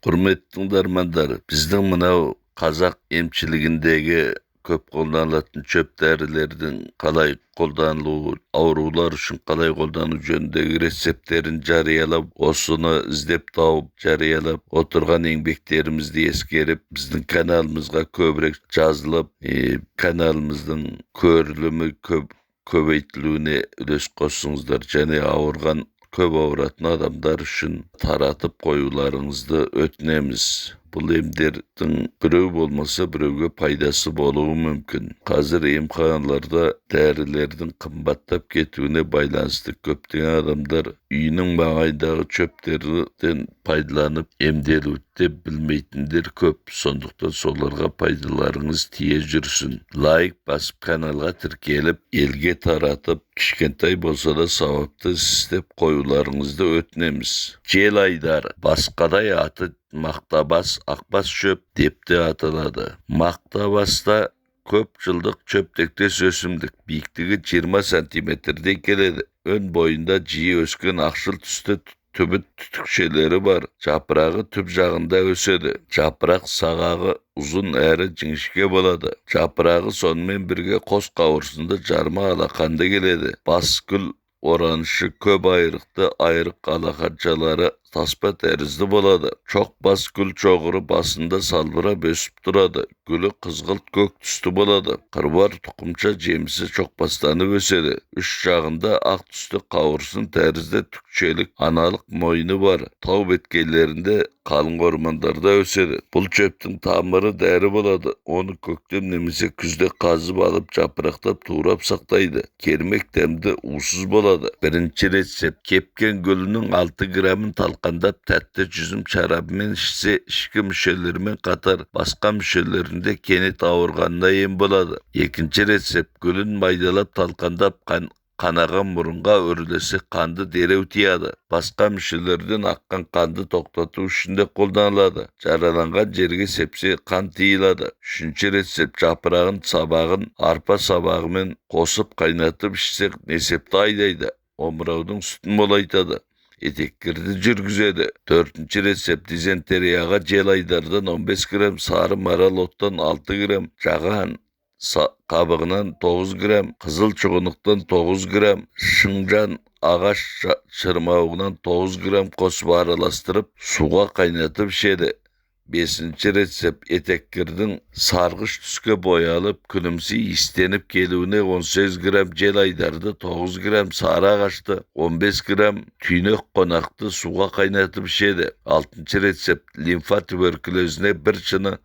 Құрметті тыңдармандар, біздің мынау қазақ емшілігіндегі көп қолданылатын шөп дәрілердің қалай қолданылуы, аурулар үшін қалай қолдану жөніндегі рецепттерін жариялап, осыны іздеп тауып жариялап отырған еңбектерімізді ескеріп, біздің каналымызға көбірек жазылып, каналымыздың көрілімі көбейтілуіне үлес қоссыңыздар және ауырған, көп ауыратын адамдар үшін таратып қоюларыңызды өтінеміз. Бұл емдердің біреу болмаса біреуге пайдасы болуы мүмкін. Қазір емханаларда дәрілердің қымбаттап кетуіне байланысты көптеген адамдар үйінің маңайындағы шөптерден пайдаланып емделуді білмейтіндер көп. Сондықтан соларға пайдаларыңыз тие жүрсін. Лайк басып, каналға тіркеліп, елге таратып, кішкентай болса да сауапты іс істеп қоюларыңызды өтінеміз. Желайдар, басқадай аты мақтабас, ақбас шөп деп те аталады. Мақтабаста көп жылдық шөп тектес өсімдік, биіктігі 20 сантиметрден келеді. Өн бойында жиі өскен ақшыл түсті түбіт түтікшелері бар. Жапырағы түп жағында өседі. Жапырақ сағағы ұзын әрі жіңішке болады. Жапырағы сонымен бірге қос қауырсынды жарма алақанды келеді. Бас гүл оранышы көп айрықты, айрық алақаншалары таспа тәрізді болады. Шоқ бас гүл шоғыры басында салбырап өсіп тұрады. Гүлі қызғылт көк түсті болады. Қыруар тұқымша жемісі шоқбастанып өседі. Үш жағында ақ түсті қауырсын тәрізді түкшелік аналық мойны бар. Тау беткейлерінде, қалың ормандарда өседі. Бұл шөптің тамыры дәрі болады. Оны көктем немесе күзде қазып алып, жапырақтап турап сақтайды. Кермек дәмді, уысыз болады. Бірінші рецепт: кепкен гүлінің 6 грамын талқандап, тәтті жүзім шарабымен ішсе, ішкі мүшелермен қатар басқа мүшелерінде кенет ауырғанына ем болады. Екінші рецепт: гүлін майдалап талқандап, қанаған мұрынға үрлесе, қанды дереу тияды. Басқа мүшелерден аққан қанды тоқтату үшін де қолданылады. Жараланған жерге сепсе, қан тыйылады. Үшінші рецепт: жапырағын, сабағын арпа сабағымен қосып қайнатып ішсек, несепті айдайды, омыраудың сүтін молайтады, етеккірді жүргізеді. Төртінші рецепт: дизентерияға желайдардан 15 грамм, сары марал оттан 6 грамм, жаған қабығынан 9 грамм, қызыл шұғынықтан 9 грамм, шыңжан ағаш шырмауығынан 9 грамм қосып араластырып, суға қайнатып ішеді. Бесінші рецепт: етеккірдің сарғыш түске боялып, күлімсі иістеніп келуіне 18 грамм желайдарды, 9 грамм сары ағашты, 15 грамм түйнек қонақты суға қайнатып ішеді. Алтыншы рецепт: лимфа туберкулезіне бір шыны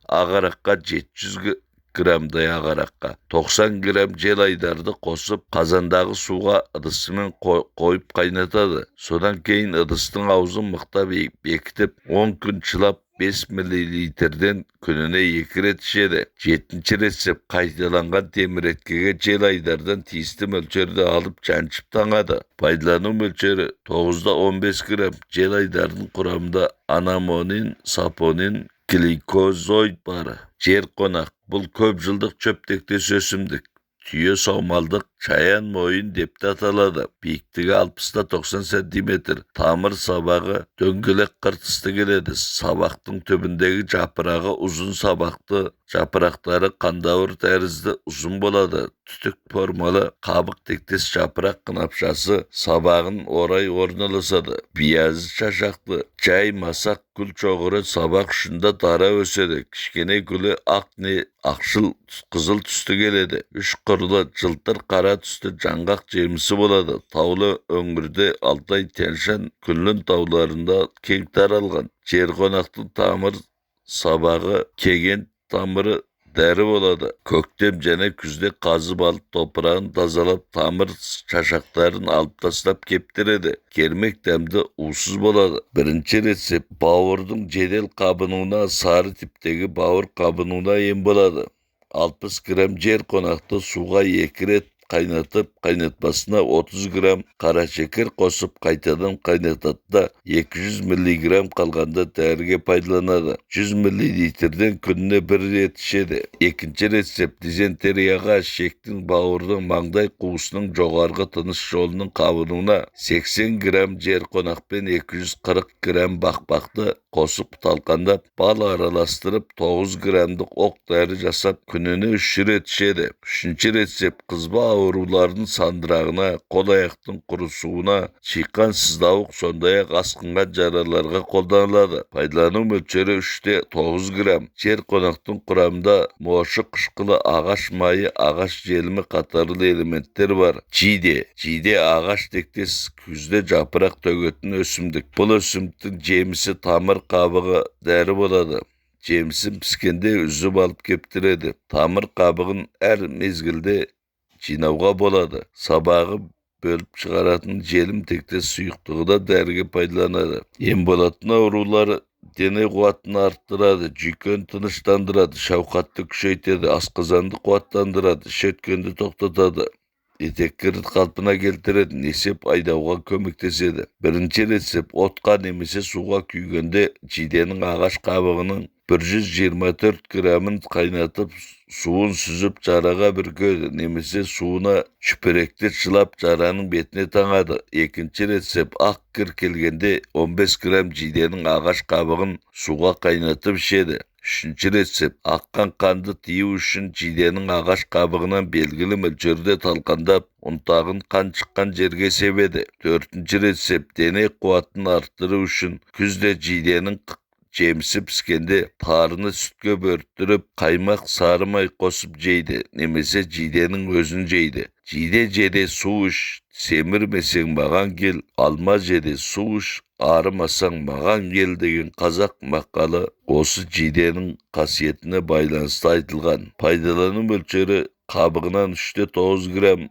ақ араққа, 700 граммдай ақ араққа 90 грамм желайдарды қосып, қазандағы суға ыдысымен қойып қайнатады. Содан кейін ыдыстың аузын мықтап бекітіп, 10 күн шылап, 5 миллилитрден күніне 2 рет ішеді. Жетінші рецепт: қайталанған теміреткеге желайдардан тиісті мөлшерде алып, жаншып таңады. Пайдалану мөлшері 9-да 15 грамм. Желайдардың құрамында анамонин, сапонин, гликозоид бар. Жер қонақ: бұл көп жылдық шөп тектес өсімдік. Түйе саумалдық, шаян мойын деп те аталады. Биіктігі 60-90 сантиметр. Тамыр сабағы дөңгелек қыртысты келеді. Сабақтың түбіндегі жапырағы ұзын сабақты, жапырақтары қандауыр тәрізді ұзын болады. Түтік формалы қабық тектес жапырақ қынапшасы сабағын орай орналасады. Биязы шашақты, жай масақ гүл шоғыры сабақ ұшында дара өседі. Кішкене гүлі ақ не ақшыл қызыл түсті келеді. Үш қырлы жылтыр қара түсті жаңғақ жемісі болады. Таулы өңірде, Алтай, Тянь-Шань, Күнлүн тауларында кең таралған. Жерқонақтың тамыр сабағы, кеген тамыры дәрі болады. Көктем және күзде қазып алып, топырағын тазалап, тамыр шашақтарын алып тастап кептіреді. Кермек дәмді, уысыз болады. Бірінші рецепт: бауырдың жедел қабынуына, сары типтегі бауыр қабынуына ем болады. 60 грамм жер қонақты суға 2 рет қайнатып, қайнатпасына 30 грамм қара шекер қосып, қайтадан қайнатады да, 200 миллиграмм қалғанда дәріге пайдаланады. 100 миллилитрден күніне бір рет ішеді. Екінші рецепт: дизентерияға, ішектің, бауырдың, маңдай қуысының, жоғарғы тыныс жолының қабынуына 80 грамм жер қонақ пен 240 грамм бақбақты қосып талқандап, бал араластырып 9 граммдық оқ дәрі жасап, күніне 3 рет ішеді. Үшінші рецепт қызба аурулардың сандырағына, қол-аяқтың құрысуына, шиқан сыздауық, сондай-ақ асқынған жараларға қолданылады. Пайдалану мөлшері 3-9 грамм. Жер қонақтың құрамында мошы қышқылы, ағаш майы, ағаш желімі қатарлы элементтер бар. Жиде. Жиде ағаш тектес күзде жапырақ төгетін өсімдік. Бұл өсімдіктің жемісі, тамыр қабығы дәрі болады. Жемісін піскенде үзіп алып кептіреді. Тамыр қабығын әр мезгілде жинауға болады. Сабағы бөліп шығаратын желім тектес сұйықтығы да дәріге пайдаланады. Ем болатын аурулары: дене қуатын арттырады, жүйкені тыныштандырады, шауқатты күшейтеді, асқазанды қуаттандырады, іш өткенді тоқтатады, етеккірді қалпына келтіреді, несеп айдауға көмектеседі. Бірінші рецепт: отқа немесе суға күйгенде жиденің ағаш қабығының 124 граммын қайнатып, суын сүзіп жараға бүркеді немесе суына шүперекті шылап жараның бетіне таңады. Екінші рецепт: ақ кір келгенде 15 грамм жиденің ағаш қабығын суға қайнатып ішеді. Үшінші рецепт: аққан қанды тыю үшін жиденің ағаш қабығынан белгілі мөлшерде талқандап, ұнтағын қан шыққан жерге себеді. Төртінші рецепт: дене қуатын арттыру үшін күзде жиденің жемісі піскенде тарыны сүтке бөрттіріп, қаймақ, сары май қосып жейді немесе жиденің өзін жейді. Жиде же, су іш, семірмесең маған кел, алма же де су іш, арымасаң маған кел деген қазақ мақалы осы жиденің қасиетіне байланысты айтылған. Пайдалану мөлшері қабығынан 3-9 грамм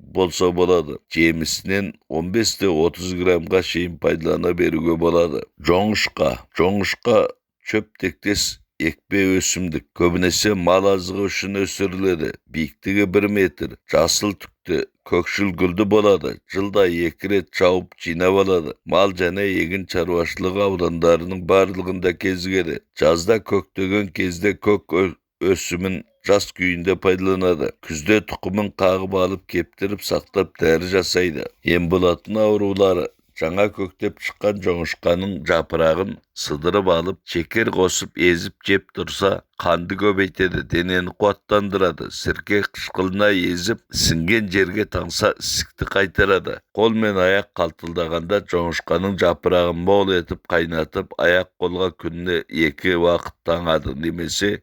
болса болады. Жемісінен 15-30 граммға шейін пайдалана беруге болады. Жоңышқа. Жоңышқа шөп тектес екпе өсімдік. Көбінесе мал азығы үшін өсіріледі. Биіктігі 1 метр, жасыл түкті, көкшіл гүлді болады. Жылда 2 рет шауып жинап алады. Мал және егін шаруашылығы аудандарының барлығында кезігеді. Жазда көктеген кезде көк өсімін жас күйінде пайдаланады. Күзде тұқымын қағып алып кептіріп сақтап дәрі жасайды. Ем болатын аурулары: жаңа көктеп шыққан жоңышқаның жапырағын сыдырып алып, шекер қосып езіп жеп тұрса, қанды көбейтеді, денені қуаттандырады. Сірке қышқылына езіп, ісінген жерге таңса, ісікті қайтарады. Қол мен аяқ қалтылдағанда жоңышқаның жапырағын мол етіп қайнатып, аяқ қолға күніне 2 уақыт таңады немесе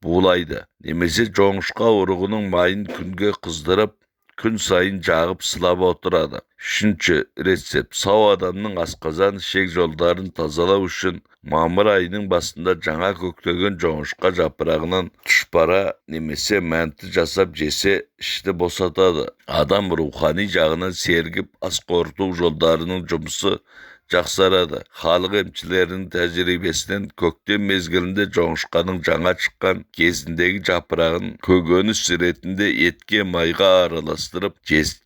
булайды. Немесе жоңышқа ұрығының майын күнге қыздырып, күн сайын жағып сылап отырады. Үшінші рецепт: сау адамның асқазан ішек жолдарын тазалау үшін мамыр айының басында жаңа көктеген жоңышқа жапырағынан тұшпара немесе мәнті жасап жесе, ішті босатады. Адам рухани жағынан сергіп, ас қорыту жолдарының жұмысы жақсарады. Халық емшілерінің тәжірибесінен көктем мезгілінде жоңышқаның жаңа шыққан кезіндегі жапырағын көкөніс ретінде етке, майға араластырып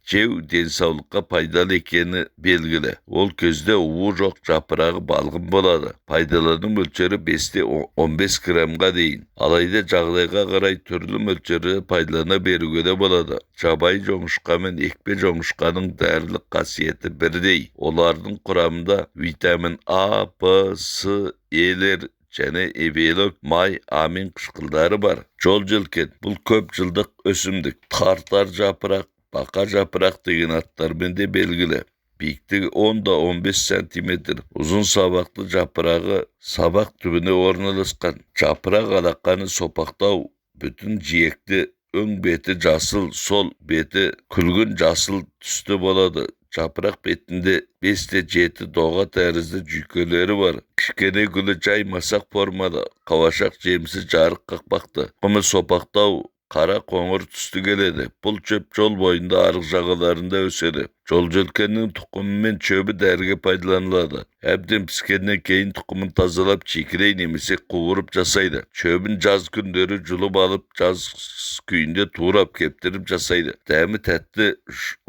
жеу денсаулыққа пайдалы екені белгілі. Ол кезде уы жоқ, жапырағы балғын болады. Пайдалану мөлшері 5-15 граммға дейін. Алайда жағдайға қарай түрлі мөлшерде пайдалана беруге де болады. Жабайы жоңышқа мен екпе жоңышқаның дәрілік қасиеті бірдей. Олардың құрамында витамин А, Б, С, Елер және белок, май, амин қышқылдары бар. Жол желкен бұл көп жылдық өсімдік. Тартар жапырақ, бақа жапырақ деген аттармен де белгілі. Биіктігі 10-15 сантиметр, ұзын сабақты жапырағы сабақ түбіне орналасқан. Жапырақ алақаны сопақтау, бүтін жиекті, өң беті жасыл, сол беті күлгін жасыл түсті болады. Жапырақ бетінде 5-7 доға тәрізді жүйкелері бар. Кішкене гүлі жай масақ формалы, қауашақ жемісі жарық қақпақты. Тұқымы сопақтау, қара қоңыр түсті келеді. Бұл шөп жол бойында, арық жағаларында өседі. Жол желкеннің тұқымы мен шөбі дәріге пайдаланылады. Әбден піскеннен кейін тұқымын тазалап, шикілей немесе қуырып жасайды. Шөбін жаз күндері жұлып алып, жаз күйінде турап кептіріп жасайды. Дәмі тәтті,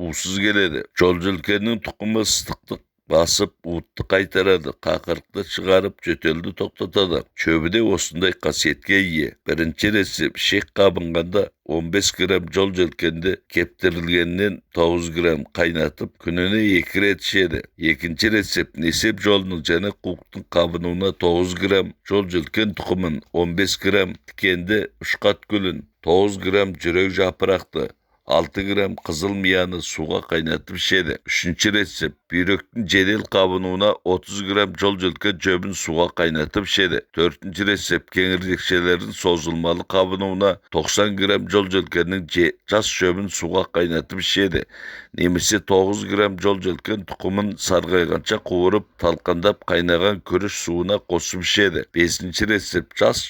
усыз келеді. Жол желкеннің тұқымы ыстықтық Басып, уытты қайтарады, қақырықты шығарып, жөтелді тоқтатады. Шөбі де осындай қасиетке ие. Бірінші рецепт: ішек қабынғанда 15 грамм жол желкенді кептірілгеннен 9 грамм қайнатып, күніне 2 рет ішеді. Екінші рецепт: несеп жолының және қуықтың қабынуына 9 грамм жол желкен тұқымын, 15 грамм тікенді ұшқат гүлін, 9 грамм жүрек жапырақты, 6 грамм қызыл мияны суға қайнатып ішеді. Үшінші рецепт: бүйректің жедел қабынуына 30 грамм жол желкен шөбін суға қайнатып ішеді. Төртінші рецепт: кеңірдекшелердің созылмалы қабынуына 90 грамм жол желкеннің жас шөбін суға қайнатып ішеді. Немесе 9 грамм жол желкен тұқымын сарғайғанша қуырып, талқандап қайнаған күріш суына қосып ішеді. Бесінші рецепт: жас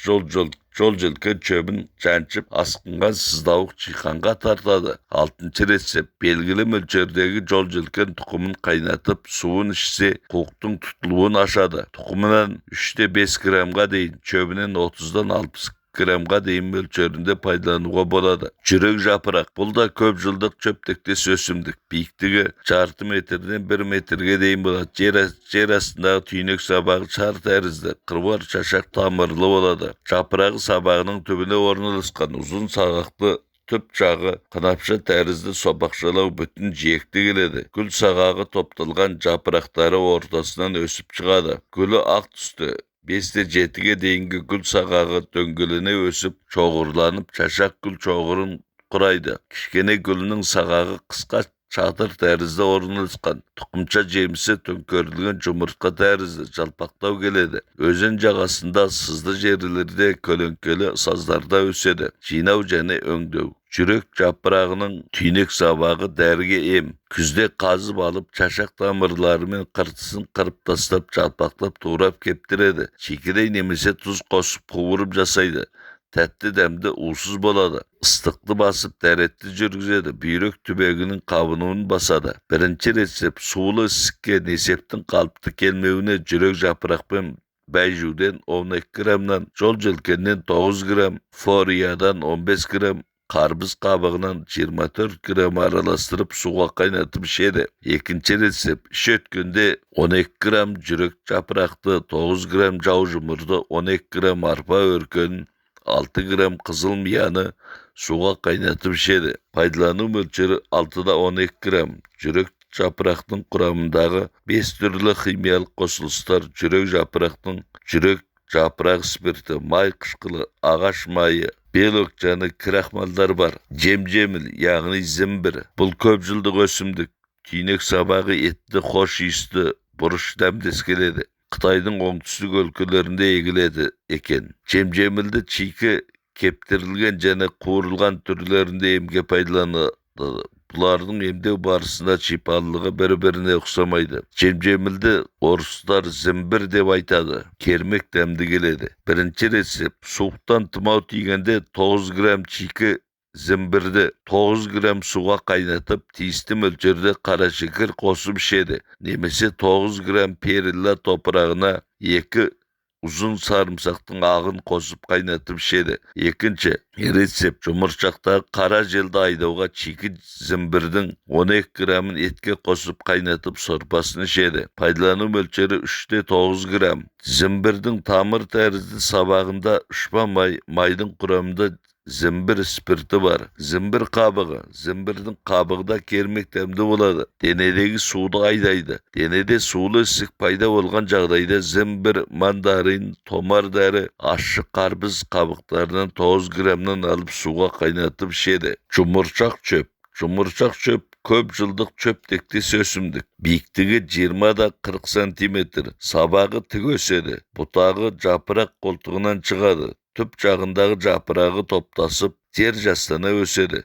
жол желкен шөбін жаншып, асқынған сыздауық шиқанға тартады. Алтыншы рецепт: белгілі мөлшердегі жол желкен тұқымын қайнатып, суын ішсе, қуықтың тұтылуын ашады. Тұқымынан 3-5 граммға дейін, шөбінен 30-дан 60 граммға дейін мөлшерінде пайдалануға болады. Жүрек жапырақ. Бұл да көп жылдық шөп тектес өсімдік. Биіктігі жарты метрден 1 метрге дейін болады. Жер астындағы түйнек сабағы шар тәрізді, қыруар шашақ тамырлы болады. Жапырағы сабағының түбіне орналасқан, ұзын сағақты, түп жағы қынапша тәрізді сопақшалау бүтін жиекті келеді. Гүл сағағы топталған, жапырақтары ортасынан өсіп шығады. Гүлі ақ түсті. 5-7-ге дейінгі гүл сағағы дөңгелене өсіп, шоғырланып, шашақ гүл шоғырын құрайды. Кішкене гүлінің сағағы қысқа шатыр тәрізді орналасқан. Тұқымша жемісі төңкерілген жұмыртқа тәрізді жалпақтау келеді. Өзен жағасында, сызды жерлерде, көлеңкелі саздарда өседі. Жинау және өңдеу. Жүрек жапырағының түйнек сабағы дәріге ем. Күзде қазып алып, шашақ тамырлары мен қыртысын қырып тастап, жалпақтап турап кептіреді. Шикідей немесе тұз қосып қуырып жасайды. Тәтті дәмді, уысыз болады. Ыстықты басып, дәретті жүргізеді. Бүйрек түбегінің қабынуын басады. Бірінші рецепт: сулы ісікке, несептің қалыпты келмеуіне жүрек жапырақпен бәйжуден 12 граммнан, жол желкеннен 9 грамм, фориядан 15 грамм, қарбыз қабығынан 24 грамм араластырып, суға қайнатып ішеді. Екінші рецепт: іш өткенде 12 грамм жүрек жапырақты, 9 грамм жаужұмырды, 12 грамм арпа өркенін, 6 грамм қызыл мияны суға қайнатып ішеді. Пайдалану мөлшері 6-12 грамм. Жүрек жапырақтың құрамындағы 5 түрлі химиялық қосылыстар: жүрек жапырақтың жүрек жапырақ спирті, май қышқылы, ағаш майы, белок және крахмалдар бар. Жем-жеміл, яғни зімбір. Бұл көп жылдық өсімдік. Түйнек сабағы етті, хош иісті, бұрыш дәмдес келеді. Қытайдың оңтүстік өлкелерінде егіледі екен. Жем-жемілді чикі, кептірілген және қуырылған түрлерінде емге пайдаланады. Бұлардың емдеу барысында шипалылығы бір-біріне ұқсамайды. Жем-жемілді орыстар зімбір деп айтады. Кермек дәмді келеді. Бірінші рецепт: суықтан тұмау тигенде 9 грамм чикі зімбірді 9 грамм суға қайнатып, тиісті мөлшерде қара шекер қосып ішеді. Немесе 9 грамм перилла топырағына 2 ұзын сарымсақтың ағын қосып қайнатып ішеді. Екінші рецепт: жұмыршақтағы қара желді айдауға чикі зімбірдің 12 граммын етке қосып қайнатып, сорпасын ішеді. Пайдалану мөлшері 3-9 грамм. Зімбірдің тамыр тәрізді сабағында ұшпа май, майдың құрамында зімбір спирті бар. Зімбір қабығы. Зімбірдің қабығы да кермек дәмді болады. Денедегі суды айдайды. Денеде сулы ісік пайда болған жағдайда зімбір, мандарин, томар дәрі, ащы қарбыз қабықтарынан 9 граммнан алып, суға қайнатып ішеді. Жұмыршақ шөп. Жұмыршақ шөп көп жылдық шөп тектес өсімдік. Биіктігі 20-40 сантиметр. Сабағы тік өседі. Бұтағы жапырақ қолтығынан шығады. Түп жағындағы жапырағы топтасып, жер жастана өседі.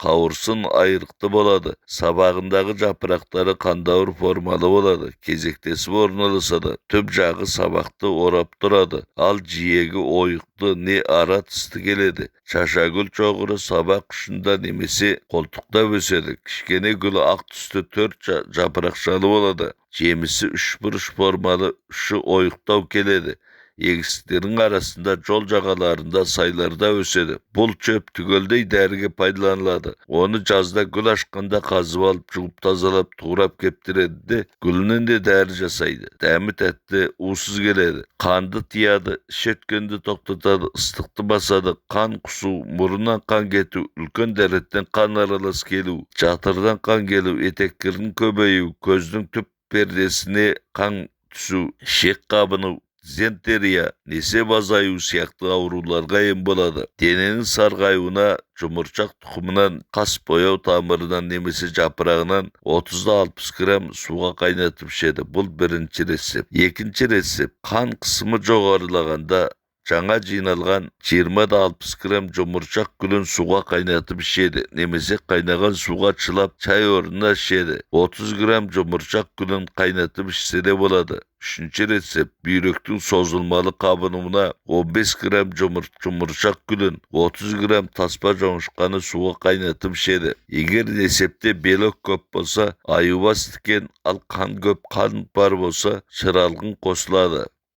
Қауырсын айрықты болады. Сабағындағы жапырақтары қандауыр формалы болады. Кезектесіп орналасады. Түп жағы сабақты орап тұрады. Ал жиегі ойықты не ара тісті келеді. Шашагүл шоғыры сабақ ұшында немесе қолтықта өседі. Кішкене гүлі ақ түсті, төрт жапырақшалы болады. Жемісі үшбұрыш формалы, ұшы ойықтау келеді. Егістіктердің арасында, жол жағаларында, сайларда өседі. Бұл шөп түгелдей дәріге пайдаланылады. Оны жазда гүл ашқанда қазып алып, жуып, тазалап, турап кептіреді де, гүлінен де дәрі жасайды. Дәмі тәтті, уысыз келеді. Қанды тыяды, іш өткенді тоқтатады, ыстықты басады. Қан құсу, мұрыннан қан кету, үлкен дәреттен қан аралас келу, жатырдан қан келу, етеккірдің көбею, көздің түп пердесіне қан түсу, ішек қабыну, дизентерия, несеп азаю сияқты ауруларға ем болады. Дененің сарғаюына жұмыршақ тұқымынан, қас бояу тамырынан немесе жапырағынан 30-60 грамм суға қайнатып ішеді. Бұл бірінші рецепт. Екінші рецепт: қан қысымы жоғарылағанда жаңа жиналған 20-60 грамм жұмыршақ гүлін суға қайнатып ішеді немесе қайнаған суға шылап, чай орнына ішеді. 30 грамм жұмыршақ гүлін қайнатып ішсе де болады. Үшінші рецепт: бүйректің созылмалы қабынуына 15 грамм жұмыршақ гүлін, 30 грамм таспа жоңышқаны суға қайнатып ішеді. Егер несепте белок көп болса, аюбас тікен, ал қан көп, қан бар болса, шыралғын қосылады.